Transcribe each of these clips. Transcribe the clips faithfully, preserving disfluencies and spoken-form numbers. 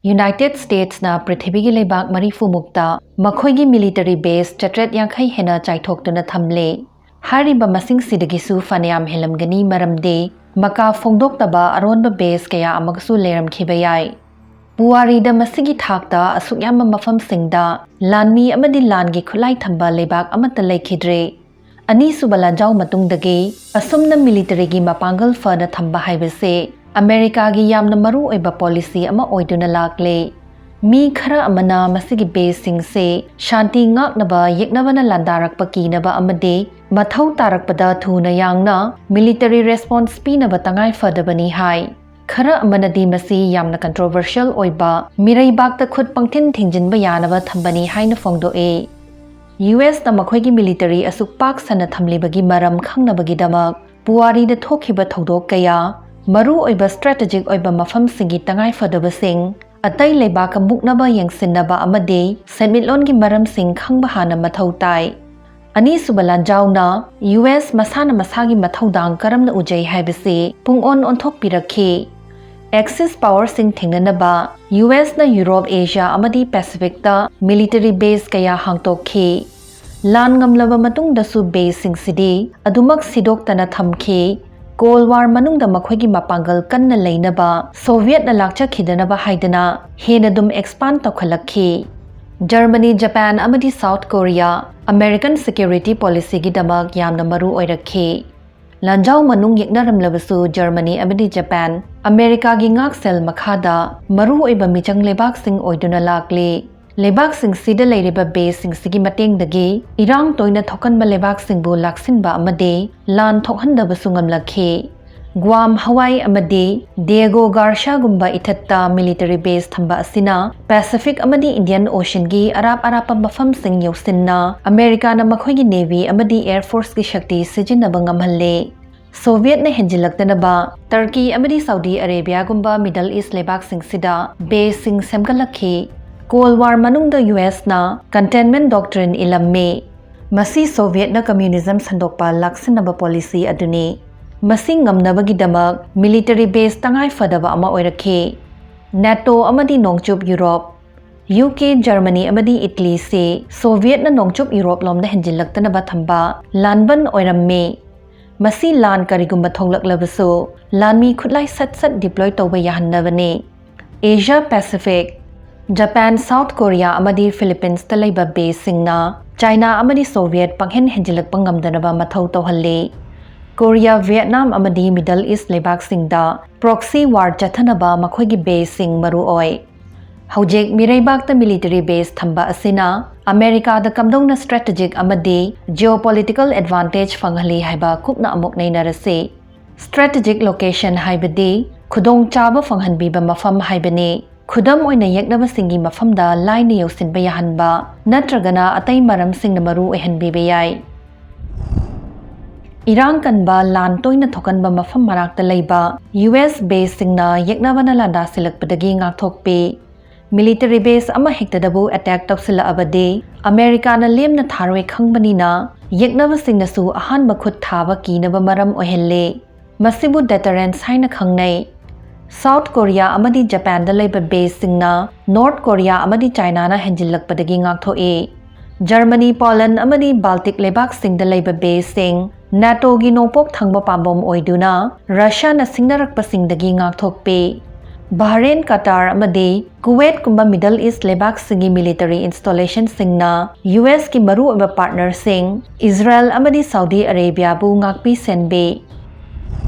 United States ꯅ ꯄ꯭ꯔꯤꯊꯤꯕꯤꯒꯤ ꯂꯩꯕꯥꯛ ꯃꯔꯤꯐꯨ ꯃꯨꯛꯇ ꯃꯈꯣꯏꯒꯤ military base ꯆꯥꯇ꯭ꯔꯦꯠ ꯌꯥꯡꯈꯩ ꯍꯦꯟꯅ ꯆꯥꯏꯊꯣꯛꯇꯨꯅ ꯊꯝꯂꯦ꯫ ꯍꯥꯏꯔꯤꯕ ꯃꯁꯤꯡꯁꯤꯗꯒꯤꯁꯨ ꯐꯅꯌꯥꯝ ꯍꯦꯜꯂꯝꯒꯅꯤ, ꯃꯔꯝꯗꯤ ꯃꯀꯥ ꯐꯣꯡꯗꯣꯛꯇꯕ ꯑꯔꯣꯟꯕ base ꯀꯌꯥ ꯑꯃꯒꯁꯨ ꯂꯩꯔꯝꯈꯤꯕ ꯌꯥꯏ꯫ ꯄꯨꯋꯥꯔꯤꯗ ꯃꯁꯤꯒꯤ ꯊꯥꯛꯇ ꯑꯁꯨꯛ ꯌꯥꯝꯕ ꯃꯐꯝꯁꯤꯡꯗ ꯂꯥꯟꯃꯤ ꯑꯃꯗꯤ ꯂꯥꯟꯒꯤ ꯈꯨꯠꯂꯥꯏ ꯊꯝꯕ ꯂꯩꯕꯥꯛ ꯑꯃꯠꯇ ꯂꯩꯈꯤꯗ꯭ꯔꯦ꯫ ꯑꯅꯤꯁꯨꯕ ꯂꯥꯟꯖꯥꯎ ꯃꯇꯨꯡꯗꯒꯤ ꯑꯁꯨꯝꯅ military ꯒꯤ ꯃꯄꯥꯡꯒꯜ ꯐꯅ ꯊꯝꯕ ꯍꯥꯏꯕꯁꯦ ꯑꯃꯦꯔꯤꯀꯥꯒꯤ ꯌꯥꯝꯅ ꯃꯔꯨ ꯑꯣꯏꯕ policy ꯑꯃ ꯑꯣꯏꯗꯨꯅ ꯂꯥꯛꯂꯦ꯫ ꯃꯤ ꯈꯔ ꯑꯃꯅ ꯃꯁꯤꯒꯤ base ꯁꯤꯡꯁꯦ ꯁꯥꯟꯇꯤ ꯉꯥꯛꯅꯕ ꯌꯦꯛꯅꯕꯅ ꯂꯥꯟꯗꯥꯔꯛꯄ ꯀꯤꯅꯕ ꯑꯃꯗꯤ ꯃꯊꯧ ꯇꯥꯔꯛꯄꯗ ꯊꯨꯅ ꯌꯥꯡꯅ military response ꯄꯤꯅꯕ ꯇꯉꯥꯏ ꯐꯗꯕꯅꯤ ꯍꯥꯏ꯫ ꯈꯔ ꯑꯃꯅꯗꯤ ꯃꯁꯤ ꯌꯥꯝꯅ controversial ꯑꯣꯏꯕ, ꯃꯤꯔꯩꯕꯥꯛꯇ ꯈꯨꯠ ꯄꯪꯊꯤꯟ ꯊꯤꯡꯖꯤꯟꯕ ꯌꯥꯅꯕ ꯊꯝꯕꯅꯤ ꯍꯥꯏꯅ ꯐꯣꯡꯗꯣꯛꯏ꯫ U S ꯅ ꯃꯈꯣꯏꯒꯤ military ꯑꯁꯨꯛ ꯄꯥꯛ ꯁꯟꯅ ꯊꯝꯂꯤꯕꯒꯤ ꯃꯔꯝ ꯈꯪꯅꯕꯒꯤꯗꯃꯛ ꯄꯨꯋꯥꯔꯤꯗ ꯊꯣꯛꯈꯤꯕ ꯊꯧꯗꯣꯛ ꯀꯌꯥ, ꯃꯔꯨ ꯑꯣꯏꯕ strategic ꯑꯣꯏꯕ ꯃꯐꯝꯁꯤꯡꯒꯤ ꯇꯉꯥꯏ ꯐꯗꯕꯁꯤꯡ, ꯑꯇꯩ ꯂꯩꯕꯥꯛꯀ ꯃꯨꯛꯅꯕ ꯌꯦꯡꯁꯤꯟꯅꯕ ꯑꯃꯗꯤ ꯁꯦꯟꯃꯤꯠꯂꯣꯟꯒꯤ ꯃꯔꯝꯁꯤꯡ ꯈꯪꯕ ꯍꯥꯟꯅ ꯃꯊꯧ ꯇꯥꯏ꯫ ꯑꯅꯤꯁꯨꯕ ꯂꯥꯟꯖꯥꯎꯅ U S ꯃꯁꯥꯅ ꯃꯁꯥꯒꯤ ꯃꯊꯧꯗꯥꯡ ꯀꯔꯝꯅ ꯎꯖꯩ ꯍꯥꯏꯕꯁꯤ ꯄꯨꯡ ꯑꯣꯟ ꯑꯣꯟꯊꯣꯛꯄꯤꯔꯛꯈꯤ꯫ Axis power ꯁꯤꯡ ꯊꯦꯡꯅꯅꯕ U S ꯅ Europe, Asia ꯑꯃꯗꯤ Pacific ꯇ military base ꯀꯌꯥ ꯍꯥꯡꯗꯣꯛꯈꯤ꯫ ꯂꯥꯟ ꯉꯝꯂꯕ ꯃꯇꯨꯡꯗꯁꯨ base ꯁꯤꯡꯁꯤꯗꯤ ꯑꯗꯨꯃꯛ ꯁꯤꯗꯣꯛꯇꯅ ꯊꯝꯈꯤ꯫ Cold War ꯃꯅꯨꯡꯗ ꯃꯈꯣꯏꯒꯤ ꯃꯄꯥꯡꯒꯜ ꯀꯟꯅ ꯂꯩꯅꯕ Soviet ꯅ ꯂꯥꯛꯆꯈꯤꯗꯅꯕ ꯍꯥꯏꯗꯅ ꯍꯦꯟꯅ ꯑꯗꯨꯝ expand ꯇꯧꯈꯠꯂꯛꯈꯤ꯫ Germany, Japan ꯑꯃꯗꯤ South Korea American security policy ꯒꯤꯗꯃꯛ ꯌꯥꯝꯅ ꯃꯔꯨ ꯑꯣꯏꯔꯛꯈꯤ꯫ ꯂꯥꯟꯖꯥꯎ ꯃꯅꯨꯡ ꯌꯦꯛꯅꯔꯝꯂꯕꯁꯨ Germany ꯑꯃꯗꯤ Japan ꯑꯃꯦꯔꯤꯀꯥꯒꯤ ꯉꯥꯛꯁꯦꯜ ꯃꯈꯥꯗ ꯃꯔꯨ ꯑꯣꯏꯕ ꯃꯤꯆꯪ ꯂꯩꯕꯥꯛꯁꯤꯡ ꯑꯣꯏꯗꯨꯅ ꯂꯥꯛꯂꯤ꯫ ꯂꯩꯕꯥꯛꯁꯤꯡꯁꯤꯗ ꯂꯩꯔꯤꯕ base ꯁꯤꯡꯁꯤꯒꯤ ꯃꯇꯦꯡꯗꯒꯤ ꯏꯔꯥꯡ ꯇꯣꯏꯅ ꯊꯣꯛꯀꯟꯕ ꯂꯩꯕꯥꯛꯁꯤꯡꯕꯨ ꯂꯥꯛꯁꯤꯟꯕ ꯑꯃꯗꯤ ꯂꯥꯟ ꯊꯣꯛꯍꯟꯗꯕꯁꯨ ꯉꯝꯂꯛꯈꯤ꯫ Guam, Hawaii ꯑꯃꯗꯤ Diego Garcia ꯒꯨꯝꯕ ꯏꯊꯠꯇ military base ꯊꯝꯕ ꯑꯁꯤꯅ Pacific ꯑꯃꯗꯤ Indian Ocean ꯒꯤ ꯑꯔꯥꯞ ꯑꯔꯥꯞꯄ ꯃꯐꯝꯁꯤꯡ ꯌꯧꯁꯤꯟꯅ ꯑꯃꯦꯔꯤꯀꯥꯅ ꯃꯈꯣꯏꯒꯤ navy ꯑꯃꯗꯤ air force ꯀꯤ ꯁꯛꯇꯤ ꯁꯤꯖꯤꯟꯅꯕ ꯉꯝꯍꯜꯂꯦ꯫ Soviet ꯅ ꯍꯦꯟꯖꯤꯜꯂꯛꯇꯅꯕ Turkey ꯑꯃꯗꯤ Saudi Arabia ꯒꯨꯝꯕ Middle East ꯂꯩꯕꯥꯛꯁꯤꯡꯁꯤꯗ base ꯁꯤꯡ ꯁꯦꯝꯒꯠꯂꯛꯈꯤ꯫ Cold War ꯃꯅꯨꯡꯗ U S ꯅ containment doctrine ꯏꯂꯝꯃꯤ꯫ ꯃꯁꯤ Soviet ꯅ communism ꯁꯟꯗꯣꯛꯄ ꯂꯥꯛꯁꯤꯟꯅꯕ policy ꯑꯗꯨꯅꯤ꯫ ꯃꯁꯤ ꯉꯝꯅꯕꯒꯤꯗꯃꯛ military base ꯇꯉꯥꯏ ꯐꯗꯕ ꯑꯃ ꯑꯣꯏꯔꯛꯈꯤ꯫ ꯅꯦꯇꯣ ꯑꯃꯗꯤ ꯅꯣꯡꯆꯨꯞ ꯌꯨꯔꯣꯞ, ꯌꯨ ꯀꯦ, ꯖꯔꯃꯅꯤ ꯑꯃꯗꯤ ꯏꯇꯂꯤꯁꯤ ꯁꯣꯚꯤꯌꯦꯠꯅ ꯅꯣꯡꯆꯨꯞ ꯌꯨꯔꯣꯞ ꯂꯣꯝꯗ ꯍꯦꯟꯖꯤꯜꯂꯛꯇꯅꯕ ꯊꯝꯕ ꯂꯥꯟꯕꯟ ꯑꯣꯏꯔꯝꯃꯤ꯫ ꯃꯁꯤ ꯂꯥꯟ ꯀꯔꯤꯒꯨꯝꯕ ꯊꯣꯛꯂꯛꯂꯕꯁꯨ ꯂꯥꯟꯃꯤ ꯈꯨꯠꯂꯥꯏ ꯁꯠ ꯁꯠ ꯗꯤꯄ꯭ꯂꯣꯏ ꯇꯧꯕ ꯌꯥꯍꯟꯅꯕꯅꯤ꯫ Asia Pacific, Japan, South Korea ꯑꯃꯗꯤ ꯐꯤꯂꯤꯄꯤꯟꯁꯇ ꯂꯩꯕ ꯕꯦꯁꯁꯤꯡꯅ ꯆꯥꯏꯅꯥ ꯑꯃꯗꯤ ꯁꯣꯚꯤꯌꯦꯠ ꯄꯪꯍꯦꯟ ꯍꯦꯟꯖꯤꯜꯂꯛꯄ ꯉꯝꯗꯅꯕ ꯃꯊꯧ ꯇꯧꯍꯜꯂꯤ꯫ ꯀꯣꯔꯤꯌꯥ, ꯚꯤꯌꯦꯠꯅꯥꯝ ꯑꯃꯗꯤ ꯃꯤꯗꯜ ꯏꯁ ꯂꯩꯕꯥꯛꯁꯤꯡꯗ ꯄ꯭ꯔꯣꯛꯁꯤ ꯋꯥꯔ ꯆꯠꯊꯅꯕ ꯃꯈꯣꯏꯒꯤ ꯕꯦꯁꯁꯤꯡ ꯃꯔꯨ ꯑꯣꯏ꯫ ꯍꯧꯖꯤꯛ ꯃꯤꯔꯩꯕꯥꯛꯇ ꯃꯤꯂꯤꯇꯔꯤ ꯕꯦꯁ ꯊꯝꯕ ꯑꯁꯤꯅ ꯑꯃꯦꯔꯤꯀꯥꯗ ꯀꯝꯗꯧꯅ ꯁ꯭ꯇ꯭ꯔꯦꯇꯦꯖꯤꯛ ꯑꯃꯗꯤ ꯖꯤꯑꯣꯄꯣꯂꯤꯇꯤꯀꯦꯜ ꯑꯦꯗꯚꯥꯟꯇꯦꯖ ꯐꯪꯍꯜꯂꯤ ꯍꯥꯏꯕ ꯀꯨꯞꯅ ꯑꯃꯨꯛ ꯅꯩꯅꯔꯁꯤ꯫ ꯁ꯭ꯇ꯭ꯔꯦꯇꯦꯖꯤꯛ ꯂꯣꯀꯦꯁꯟ ꯍꯥꯏꯕꯗꯤ ꯈꯨꯗꯣꯡꯆꯥꯕ ꯐꯪꯍꯟꯕꯤꯕ ꯃꯐꯝ ꯍꯥꯏꯕꯅꯤ꯫ ꯈꯨꯗꯝ ꯑꯣꯏꯅ, ꯌꯦꯛꯅꯕꯁꯤꯡꯒꯤ ꯃꯐꯝꯗ ꯂꯥꯏꯅ ꯌꯧꯁꯤꯟꯕ ꯌꯥꯍꯟꯕ ꯅꯠꯇ꯭ꯔꯒꯅ ꯑꯇꯩ ꯃꯔꯝꯁꯤꯡꯅ ꯃꯔꯨ ꯑꯣꯏꯍꯟꯕꯤꯕ ꯌꯥꯏ꯫ ꯏꯔꯥꯡ ꯀꯟꯕ, ꯂꯥꯟ ꯇꯣꯏꯅ ꯊꯣꯛꯀꯟꯕ ꯃꯐꯝ ꯃꯅꯥꯛꯇ ꯂꯩꯕ ꯌꯨ ꯑꯦꯁ ꯕꯦꯁꯁꯤꯡꯅ ꯌꯦꯛꯅꯕꯅ ꯂꯥꯟꯗꯥꯁꯤꯜꯂꯛꯄꯗꯒꯤ ꯉꯥꯛꯊꯣꯛꯄꯤ꯫ ꯃꯤꯂꯤꯇꯔꯤ ꯕꯦꯁ ꯑꯃ ꯍꯦꯛꯇꯗꯕꯨ ꯑꯦꯇꯦꯛ ꯇꯧꯁꯤꯜꯂꯛꯑꯕꯗꯤ ꯑꯃꯦꯔꯤꯀꯥꯅ ꯂꯦꯝꯅ ꯊꯥꯔꯣꯏ ꯈꯪꯕꯅꯤꯅ, ꯌꯦꯛꯅꯕꯁꯤꯡꯅꯁꯨ ꯑꯍꯥꯟꯕ ꯈꯨꯠ ꯊꯥꯕ ꯀꯤꯅꯕ ꯃꯔꯝ ꯑꯣꯏꯍꯜꯂꯤ꯫ ꯃꯁꯤꯕꯨ ꯗꯦꯇꯔꯦꯟꯁ ꯍꯥꯏꯅ ꯈꯪꯅꯩ꯫ ꯁꯥꯎꯠ ꯀꯣꯔꯤꯌꯥ ꯑꯃꯗꯤ ꯖꯄꯥꯟꯗ ꯂꯩꯕ ꯕꯦꯁꯁꯤꯡꯅ ꯅꯣꯔꯠ ꯀꯣꯔꯤꯌꯥ ꯑꯃꯗꯤ ꯆꯥꯏꯅꯥꯅ ꯍꯦꯟꯖꯤꯜꯂꯛꯄꯗꯒꯤ ꯉꯥꯛꯊꯣꯛꯏ꯫ ꯖꯔꯃꯅꯤ, ꯄꯣꯂꯟ ꯑꯃꯗꯤ ꯕꯥꯜꯇꯤꯛ ꯂꯩꯕꯥꯛꯁꯤꯡꯗ ꯂꯩꯕ ꯕꯦꯁꯁꯤꯡ ꯅꯦꯇꯣꯒꯤ ꯅꯣꯡꯄꯣꯛ ꯊꯪꯕ ꯄꯥꯝꯕꯣꯝ ꯑꯣꯏꯗꯨꯅ ꯔꯁꯤꯌꯥꯅ ꯁꯤꯡꯅꯔꯛꯄꯁꯤꯡꯗꯒꯤ ꯉꯥꯛꯊꯣꯛꯄꯤ꯫ ꯕꯍꯔꯦꯟ, ꯀꯇꯥꯔ ꯑꯃꯗꯤ ꯀꯨꯋꯦꯠꯀꯨꯝꯕ ꯃꯤꯗꯜ ꯏꯁ ꯂꯩꯕꯥꯛꯁꯤꯡꯒꯤ ꯃꯤꯂꯤꯇꯔꯤ ꯏꯟꯁꯇꯣꯂꯦꯁꯟꯁꯤꯡꯅ ꯌꯨ ꯑꯦꯁꯀꯤ ꯃꯔꯨꯑꯣꯏꯕ ꯄꯥꯔꯠꯅꯔꯁꯤꯡ ꯏꯖꯔꯥꯏꯜ ꯑꯃꯗꯤ ꯁꯥꯎꯗꯤ ꯑꯔꯦꯕꯤꯌꯥꯕꯨ ꯉꯥꯛꯄꯤ ꯁꯦꯟꯕꯤ꯫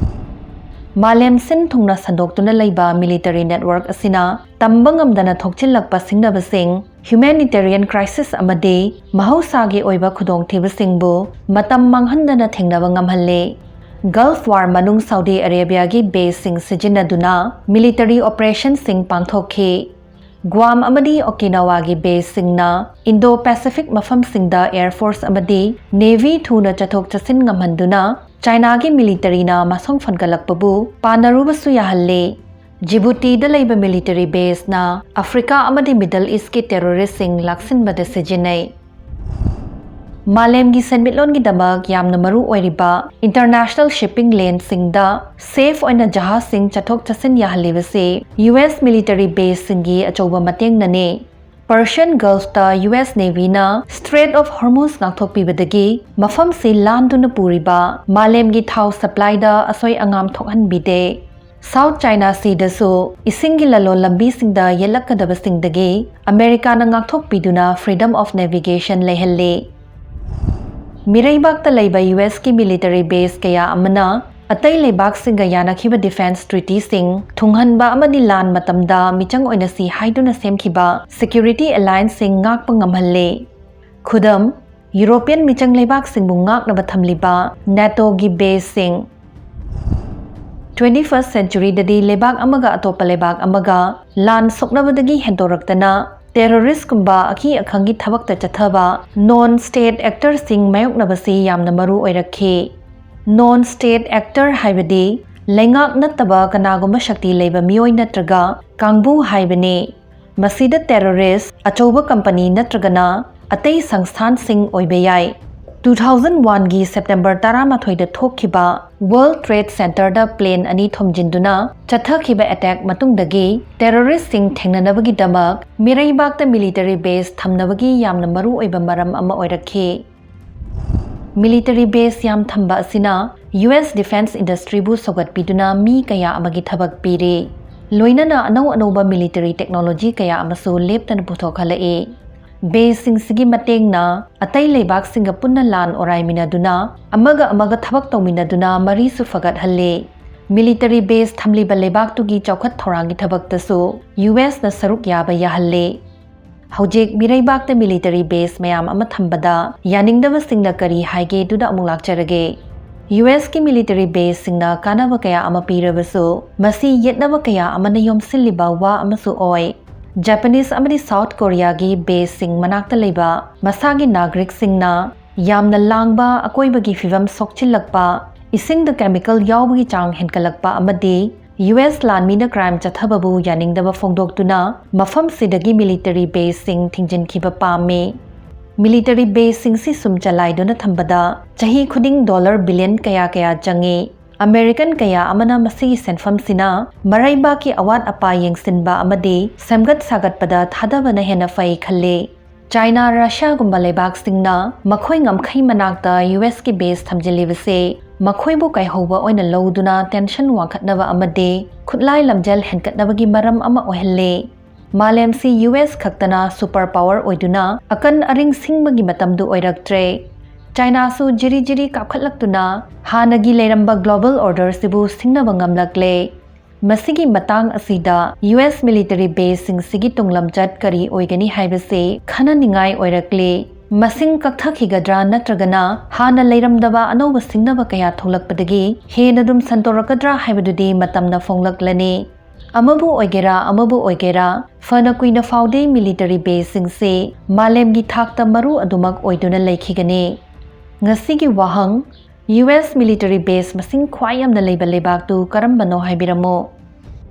ꯃꯥꯂꯦꯝ ꯁꯤꯟ ꯊꯨꯡꯅ ꯁꯟꯗꯣꯛꯇꯨꯅ ꯂꯩꯕ ꯃꯤꯂꯤꯇꯔꯤ ꯅꯦꯠꯋꯥꯔꯛ ꯑꯁꯤꯅ ꯇꯝꯕ ꯉꯝꯗꯅ ꯊꯣꯛꯆꯤꯜꯂꯛꯄ ꯁꯤꯡꯅꯕꯁꯤꯡ, ꯍ꯭ꯌꯨꯃꯦꯅꯤꯇꯦꯔꯤꯌꯟ ꯀ꯭ꯔꯥꯏꯁꯤꯁ ꯑꯃꯗꯤ ꯃꯍꯧꯁꯥꯒꯤ ꯑꯣꯏꯕ ꯈꯨꯗꯣꯡꯊꯤꯕꯁꯤꯡꯕꯨ ꯃꯇꯝ ꯃꯥꯡꯍꯟꯗꯅ ꯊꯦꯡꯅꯕ ꯉꯝꯍꯜꯂꯤ꯫ ꯒꯜꯐ ꯋꯥꯔ ꯃꯅꯨꯡ ꯁꯥꯎꯗꯤ ꯑꯔꯦꯕꯤꯌꯥꯒꯤ ꯕꯦꯁꯁꯤꯡ ꯁꯤꯖꯤꯟꯅꯗꯨꯅ ꯃꯤꯂꯤꯇꯔꯤ ꯑꯣꯄꯔꯦꯁꯟꯁꯤꯡ ꯄꯥꯡꯊꯣꯛꯈꯤ꯫ ꯒ꯭ꯋꯥꯝ ꯑꯃꯗꯤ ꯑꯣꯀꯤꯅꯥꯋꯥꯒꯤ ꯕꯦꯁꯁꯤꯡꯅ ꯏꯟꯗꯣ ꯄꯦꯁꯤꯐꯤꯛ ꯃꯐꯝꯁꯤꯡꯗ ꯑꯦꯌꯔ ꯐꯣꯔꯁ ꯑꯃꯗꯤ ꯅꯦꯚꯤ ꯊꯨꯅ ꯆꯠꯊꯣꯛ ꯆꯠꯁꯤꯟ ꯉꯝꯍꯟꯗꯨꯅ ꯆꯥꯏꯅꯥꯒꯤ ꯃꯤꯂꯤꯇꯔꯤꯅ ꯃꯁꯣꯡ ꯐꯟꯒꯠꯂꯛꯄꯕꯨ ꯄꯥꯟꯅꯔꯨꯕꯁꯨ ꯌꯥꯍꯜꯂꯤ꯫ ꯖꯤꯕꯨꯇꯤꯗ ꯂꯩꯕ ꯃꯤꯂꯤꯇꯔꯤ ꯕꯦꯁꯅ ꯑꯐ꯭ꯔꯤꯀꯥ ꯑꯃꯗꯤ ꯃꯤꯗꯜ ꯏꯁ꯭ꯠꯀꯤ ꯇꯦꯔꯣꯔꯤꯁ꯭ꯠꯁꯤꯡ ꯂꯥꯛꯁꯤꯟꯕꯗ ꯁꯤꯖꯤꯟꯅꯩ꯫ ꯃꯥꯂꯦꯝꯒꯤ ꯁꯦꯟꯃꯤꯠꯂꯣꯟꯒꯤꯗꯃꯛ ꯌꯥꯝꯅ ꯃꯔꯨ ꯑꯣꯏꯔꯤꯕ international shipping laneꯁꯤꯡꯗ safe ꯑꯣꯏꯅ ꯖꯍꯥꯖꯁꯤꯡ ꯆꯠꯊꯣꯛ ꯆꯠꯁꯤꯟ ꯌꯥꯍꯜꯂꯤꯕꯁꯤ U S military baseꯁꯤꯡꯒꯤ ꯑꯆꯧꯕ ꯃꯇꯦꯡꯅꯅꯤ꯫ Persian Gulfꯇ U S Navyꯅ Strait of Hormuz ꯉꯥꯛꯊꯣꯛꯄꯤꯕꯗꯒꯤ ꯃꯐꯝꯁꯤ ꯂꯥꯟꯗꯨꯅ ꯄꯨꯔꯤꯕ ꯃꯥꯂꯦꯝꯒꯤ ꯊꯥꯎ supplyꯗ ꯑꯁꯣꯏ ꯑꯉꯥꯝ ꯊꯣꯛꯍꯟꯕꯤꯗꯦ꯫ South China Seaꯗꯁꯨ ꯏꯁꯤꯡꯒꯤ ꯂꯂꯣꯟ ꯂꯝꯕꯤꯁꯤꯡꯗ ꯌꯦꯠꯂꯛꯀꯗꯕꯁꯤꯡꯗꯒꯤ ꯑꯃꯦꯔꯤꯀꯥꯅ ꯉꯥꯛꯊꯣꯛꯄꯤꯗꯨꯅ freedom of navigation ꯂꯩꯍꯜꯂꯤ꯫ ꯃꯤꯔꯩꯕꯥꯛꯇ ꯂꯩꯕ U Sꯀꯤ military base ꯀꯌꯥ ꯑꯃꯅ ꯑꯇꯩ ꯂꯩꯕꯥꯛꯁꯤꯡꯒ ꯌꯥꯅꯈꯤꯕ defence treatyꯁꯤꯡ ꯊꯨꯡꯍꯟꯕ ꯑꯃꯗꯤ ꯂꯥꯟ ꯃꯇꯝꯗ ꯃꯤꯆꯪ ꯑꯣꯏꯅ ꯁꯤ ꯍꯥꯏꯗꯨꯅ ꯁꯦꯝꯈꯤꯕ security allianceꯁꯤꯡ ꯉꯥꯛꯄ ꯉꯝꯍꯜꯂꯤ꯫ ꯈꯨꯗꯝ, European ꯃꯤꯆꯪ ꯂꯩꯕꯥꯛꯁꯤꯡꯕꯨ ꯉꯥꯛꯅꯕ ꯊꯝꯂꯤꯕ NATOꯒꯤ baseꯁꯤꯡ꯫ Twenty first centuryꯗꯗꯤ ꯂꯩꯕꯥꯛ ꯑꯃꯒ ꯑꯇꯣꯞꯄ ꯂꯩꯕꯥꯛ ꯑꯃꯒ ꯂꯥꯟ ꯁꯣꯛꯅꯕꯗꯒꯤ ꯍꯦꯟꯗꯣꯔꯛꯇꯅ terroristꯀꯨꯝꯕ ꯑꯀꯤ ꯑꯈꯪꯒꯤ ꯊꯕꯛꯇ ꯆꯠꯊꯕ non state actorꯁꯤꯡ ꯃꯥꯌꯣꯛꯅꯕꯁꯤ ꯌꯥꯝꯅ ꯃꯔꯨ ꯑꯣꯏꯔꯛꯈꯤ꯫ Non state actor ꯍꯥꯏꯕꯗꯤ ꯂꯩꯉꯥꯛ ꯅꯠꯇꯕ ꯀꯅꯥꯒꯨꯝꯕ ꯁꯛꯇꯤ ꯂꯩꯕ ꯃꯤꯑꯣꯏ ꯅꯠꯇ꯭ꯔꯒ ꯀꯥꯡꯕꯨ ꯍꯥꯏꯕꯅꯤ꯫ ꯃꯁꯤꯗ terrorist, ꯑꯆꯧꯕ company ꯅꯠꯇ꯭ꯔꯒꯅ ꯑꯇꯩ ꯁꯪꯁꯊꯥꯟꯁꯤꯡ ꯑꯣꯏꯕ ꯌꯥꯏ꯫ Two thousand oneꯒꯤ September ꯇꯔꯥꯃꯥꯊꯣꯏꯗ ꯊꯣꯛꯈꯤꯕ World Trade Centerꯗ plane ꯑꯅꯤ ꯊꯣꯝꯖꯤꯟꯗꯨꯅ ꯆꯠꯊꯈꯤꯕ attack ꯃꯇꯨꯡꯗꯒꯤ terroristꯁꯤꯡ ꯊꯦꯡꯅꯅꯕꯒꯤꯗꯃꯛ ꯃꯤꯔꯩꯕꯥꯛꯇ military base ꯊꯝꯅꯕꯒꯤ ꯌꯥꯝꯅ ꯃꯔꯨ ꯑꯣꯏꯕ ꯃꯔꯝ ꯑꯃ ꯑꯣꯏꯔꯛꯈꯤ꯫ Military base ꯌꯥꯝ ꯊꯝꯕ ꯑꯁꯤꯅ U S defence industryꯕꯨ ꯁꯧꯒꯠꯄꯤꯗꯨꯅ ꯃꯤ ꯀꯌꯥ ꯑꯃꯒꯤ ꯊꯕꯛ ꯄꯤꯔꯤ꯫ ꯂꯣꯏꯅꯅ ꯑꯅꯧ ꯑꯅꯧꯕ military technology ꯀꯌꯥ ꯑꯃꯁꯨ ꯂꯦꯞꯇꯅ ꯄꯨꯊꯣꯛꯍꯜꯂꯛꯏ꯫ Baseꯁꯤꯡꯁꯤꯒꯤ ꯃꯇꯦꯡꯅ ꯑꯇꯩ ꯂꯩꯕꯥꯛꯁꯤꯡꯒ ꯄꯨꯟꯅ ꯂꯥꯟ ꯑꯣꯔꯥꯏꯃꯤꯟꯅꯗꯨꯅ ꯑꯃꯒ ꯑꯃꯒ ꯊꯕꯛ ꯇꯧꯃꯤꯟꯅꯗꯨꯅ ꯃꯔꯤꯁꯨ ꯐꯒꯠꯍꯜꯂꯤ꯫ Military base ꯊꯝꯂꯤꯕ ꯂꯩꯕꯥꯛꯇꯨꯒꯤ ꯆꯥꯎꯈꯠ ꯊꯧꯔꯥꯡꯒꯤ ꯊꯕꯛꯇꯁꯨ U Sꯅ ꯁꯔꯨꯛ ꯌꯥꯕ ꯌꯥꯍꯜꯂꯤ꯫ ꯍꯧꯖꯤꯛ ꯃꯤꯔꯩꯕꯥꯛꯇ military base ꯃꯌꯥꯝ ꯑꯃ ꯊꯝꯕꯗ ꯌꯥꯅꯤꯡꯗꯕꯁꯤꯡꯅ ꯀꯔꯤ ꯍꯥꯏꯒꯦꯗꯨꯗ ꯑꯃꯨꯛ ꯂꯥꯛꯆꯔꯒꯦ꯫ U Sꯀꯤ military baseꯁꯤꯡꯅ ꯀꯥꯟꯅꯕ ꯀꯌꯥ ꯑꯃ ꯄꯤꯔꯕꯁꯨ, ꯃꯁꯤ ꯌꯦꯠꯅꯕ ꯀꯌꯥ ꯑꯃꯅ ꯌꯣꯝꯁꯤꯜꯂꯤꯕ ꯋꯥ ꯑꯃꯁꯨ ꯑꯣꯏ꯫ Japanese ꯑꯃꯗꯤ South Koreaꯒꯤ baseꯁꯤꯡ ꯃꯅꯥꯛꯇ ꯂꯩꯕ ꯃꯁꯥꯒꯤ ꯅꯥꯒꯔꯤꯛꯁꯤꯡꯅ ꯌꯥꯝꯅ ꯂꯥꯡꯕ, ꯑꯀꯣꯏꯕꯒꯤ ꯐꯤꯕꯝ ꯁꯣꯛꯆꯤꯜꯂꯛꯄ, ꯏꯁꯤꯡꯗ chemical ꯌꯥꯎꯕꯒꯤ ꯆꯥꯡ ꯍꯦꯟꯒꯠꯂꯛꯄ ꯑꯃꯗꯤ U S ꯂꯥꯟꯃꯤꯅ crime ꯆꯠꯊꯕꯕꯨ ꯌꯥꯅꯤꯡꯗꯕ ꯐꯣꯡꯗꯣꯛꯇꯨꯅ ꯃꯐꯝꯁꯤꯗꯒꯤ military baseꯁꯤꯡ ꯊꯤꯡꯖꯤꯟꯈꯤꯕ ꯄꯥꯝꯃꯤ꯫ Military baseꯁꯤꯡꯁꯤ ꯁꯨꯝ ꯆꯂꯥꯏꯗꯨꯅ ꯊꯝꯕꯗ ꯆꯍꯤ ꯈꯨꯗꯤꯡ dollar billion ꯀꯌꯥ ꯀꯌꯥ ꯆꯪꯉꯤ꯫ American ꯀꯌꯥ ꯑꯃꯅ ꯃꯁꯤꯒꯤ ꯁꯦꯟꯐꯝꯁꯤꯅ ꯃꯔꯩꯕꯥꯛꯀꯤ ꯑꯋꯥꯠ ꯑꯄꯥ ꯌꯦꯡꯁꯤꯟꯕ ꯑꯃꯗꯤ ꯁꯦꯝꯒꯠ ꯁꯥꯒꯠꯄꯗ ꯊꯥꯗꯕꯅ ꯍꯦꯟꯅ ꯐꯩ ꯈꯜꯂꯤ꯫ ꯆꯥꯏꯅꯥ, ꯔꯁꯤꯌꯥꯒꯨꯝꯕ ꯂꯩꯕꯥꯛꯁꯤꯡꯅ ꯃꯈꯣꯏ ꯉꯝꯈꯩ ꯃꯅꯥꯛꯇ ꯌꯨ ꯑꯦꯁꯀꯤ base ꯊꯝꯖꯤꯜꯂꯤꯕꯁꯦ ꯃꯈꯣꯏꯕꯨ ꯀꯥꯏꯍꯧꯕ ꯑꯣꯏꯅ ꯂꯧꯗꯨꯅ tension ꯋꯥꯡꯈꯠꯅꯕ ꯑꯃꯗꯤ ꯈꯨꯠꯂꯥꯏ ꯂꯝꯖꯦꯜ ꯍꯦꯟꯒꯠꯅꯕꯒꯤ ꯃꯔꯝ ꯑꯃ ꯑꯣꯏꯍꯜꯂꯤ꯫ ꯃꯥꯂꯦꯝꯁꯤ ꯌꯨ ꯑꯦꯁ ꯈꯛꯇꯅ super power ꯑꯣꯏꯗꯨꯅ ꯑꯀꯟ ꯑꯔꯤꯡ ꯁꯤꯡꯕꯒꯤ ꯃꯇꯝꯗꯨ ꯑꯣꯏꯔꯛꯇ꯭ꯔꯦ꯫ ꯆꯥꯏꯅꯥꯁꯨ ꯖꯤꯔꯤ ꯖꯤꯔꯤ ꯀꯥꯞꯈꯠꯂꯛꯇꯨꯅ ꯍꯥꯟꯅꯒꯤ ꯂꯩꯔꯝꯕ global orderꯁꯤꯕꯨ ꯁꯤꯡꯅꯕ ꯉꯝꯂꯛꯂꯦ꯫ ꯃꯁꯤꯒꯤ ꯃꯇꯥꯡ ꯑꯁꯤꯗ ꯌꯨ ꯑꯦꯁ military baseꯁꯤꯡꯁꯤꯒꯤ ꯇꯨꯡꯂꯝꯆꯠ ꯀꯔꯤ ꯑꯣꯏꯒꯅꯤ ꯍꯥꯏꯕꯁꯤ ꯈꯟꯅꯅꯤꯡꯉꯥꯏ ꯑꯣꯏꯔꯛꯂꯤ꯫ ꯃꯁꯤꯡ ꯀꯛꯊꯈꯤꯒꯗ꯭ꯔꯥ ꯅꯠꯇ꯭ꯔꯒꯅ ꯍꯥꯟꯅ ꯂꯩꯔꯝꯗꯕ ꯑꯅꯧꯕ ꯁꯤꯡꯅꯕ ꯀꯌꯥ ꯊꯣꯛꯂꯛꯄꯗꯒꯤ ꯍꯦꯟꯅ ꯑꯗꯨꯝ ꯁꯟꯗꯣꯔꯛꯀꯗ꯭ꯔꯥ ꯍꯥꯏꯕꯗꯨꯗꯤ ꯃꯇꯝꯅ ꯐꯣꯡꯂꯛꯂꯅꯤ꯫ ꯑꯃꯕꯨ ꯑꯣꯏꯒꯦꯔꯥ, ꯑꯃꯕꯨ ꯑꯣꯏꯒꯦꯔꯥ, ꯐꯅ ꯀꯨꯏꯅ ꯐꯥꯎꯗꯦ military baseꯁꯤꯡꯁꯤ ꯃꯥꯂꯦꯝꯒꯤ ꯊꯥꯛꯇ ꯃꯔꯨ ꯑꯗꯨꯃꯛ ꯑꯣꯏꯗꯨꯅ ꯂꯩꯈꯤꯒꯅꯤ꯫ ꯉꯁꯤꯒꯤ ꯋꯥꯍꯪ, ꯌꯨ ꯑꯦꯁ military base ꯃꯁꯤꯡ ꯈ꯭ꯋꯥꯏ ꯌꯥꯝꯅ ꯂꯩꯕ ꯂꯩꯕꯥꯛꯇꯨ ꯀꯔꯝꯕꯅꯣ ꯍꯥꯏꯕꯤꯔꯝꯃꯨ꯫